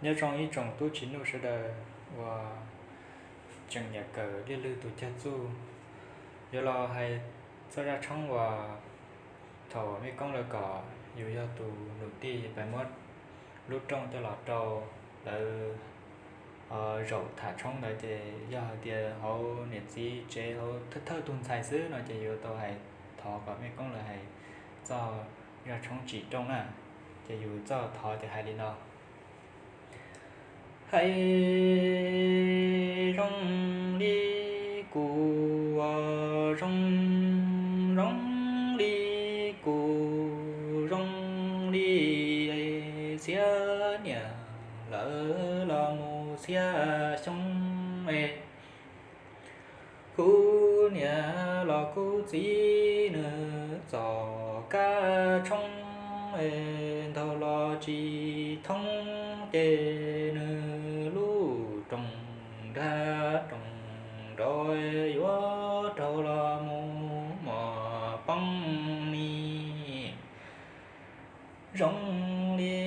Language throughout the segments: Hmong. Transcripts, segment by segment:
Nyob zoo ib tsoom tub tsis nuj sawv daws uas tseem nyiam kawm liaj lwg tus cag txuj, yuav los hais txog zaj tshoob uas thaum mej koob lawv kom yus yog tus num tij pais muab lub rooj coj los rau lawv zaum tham tshoob ntawd ces yog hais tias hauv niam txiv tsev hauv thawj tug ntxhais xwb no ces yuav tau hais thov kom mej koob lawv hais txog zaj tshoob tsim rooj na. Ces yus txoj thov ces hais li no: Hais zoo li kuv, zoo, zoo li kuv, zoo li txhiab niam lawv los mus txhiab xyoo es, kuv niam los kuv txiv nws txoj kab tshoob es ntaug los tsis thoob ces nws lub rooj nrag rooj nraud yuav raug los mus muaj poob ni. Zoo li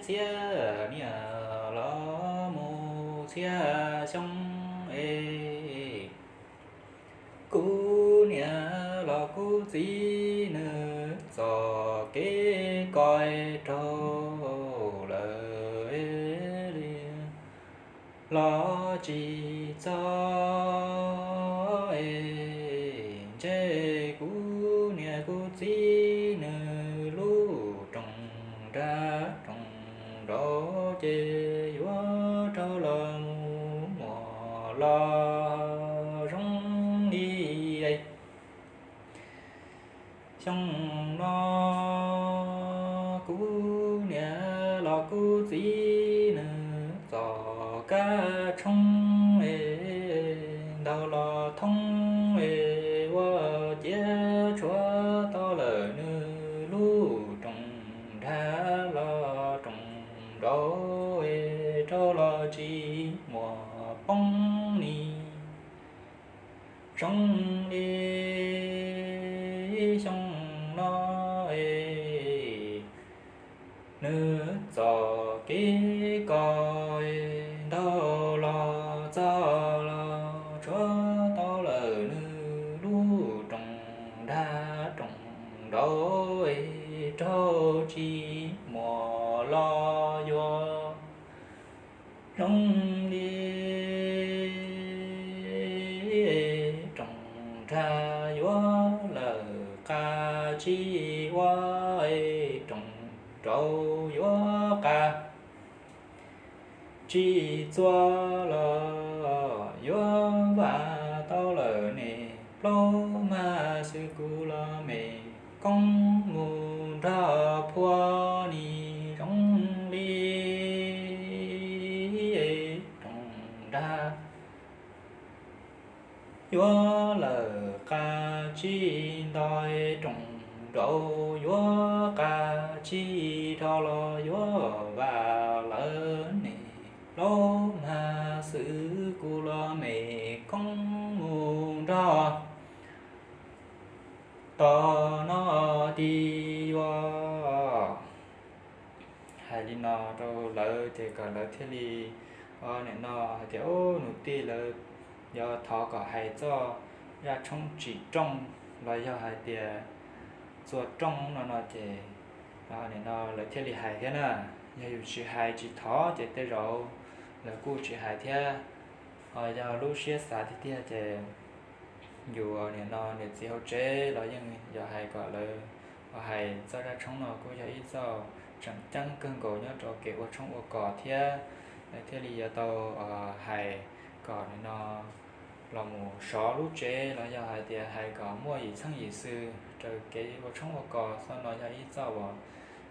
txhiab niam los mus txhiab xyoo es, kuv niam los kuv txiv nws txoj kev ko raug lawm li los tsis txog es, ntshe kuv niam kuv txiv nws lub rooj nrag rooj nraud ces yuav raug los mus muaj los zoo li xyoo no. Kuv niam los kuv txiv nws txoj kab tshoob es ntaug los thoob es ua ciav tshuav tau lawm nws lub rooj nrag los rooj nraud es raug los tsis muaj poob ni. Zoo li xyoo no es, nws txoj kev ko es ntaug los txog los tshuav tau lawm nws lub rooj nrag rooj nraud es raug tsis muaj los yuav zoo li rooj nrag yuav lawm qab tsis ua, rooj nraud yuav qab tsis txua los yuav vam tau lawm ne. Plaub mag xwb kuv los me koob mus nrog phua ni. Zoo li rooj nrag yuav lawm qab tsis ntau, rooj nraud yuav qab tsis dhau los yuav vam lawm ne. Plaub mag xwb kuv los me koob mus nrog tom no ti yuav. Hais li no rau lawv ces kom lawv thiaj li, o, nim no hais tias, o, nus tij lawv yuav thov kom hais txoj zaj tshoob tsim rooj los yog hais tias txua rooj no no ces, o, nim no lawv thiaj li hais thiab na. Yog yus tsis hais tsis thov ces tej zaum lawv kuj tsis hais thiab. Ho yog lub siab xav tiag tiag ces yus nim no niam txiv hauv tsev los yeej yog hais kom lawv, o, hais txoj zaj tshoob no kuj yog ib txoj tseem ceeb kawg nkaus nyob rau kev ua tshoob ua kos thiab. Lawv thiaj li yuav tau, o, hais kom nim no los mus sov lub tsev los yog hais tias hais kom muaj yim txheej yim xw raws kev ua tshoob ua kos. Txoj no yog ib txoj uas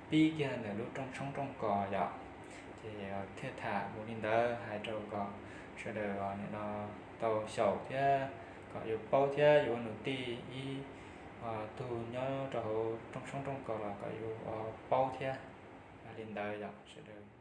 pib kiag ntawm lub rooj tshoob rooj kos yom. Ces thiaj tham mus li ntawd hais rau kom sawv daws nim no tau xyaum thiab kom yus paub thiab yus ua nus tij ib tug nyob rau hauv rooj tshoob rooj kos los kom yus paub thiab. Li ntawd yom sawv daws.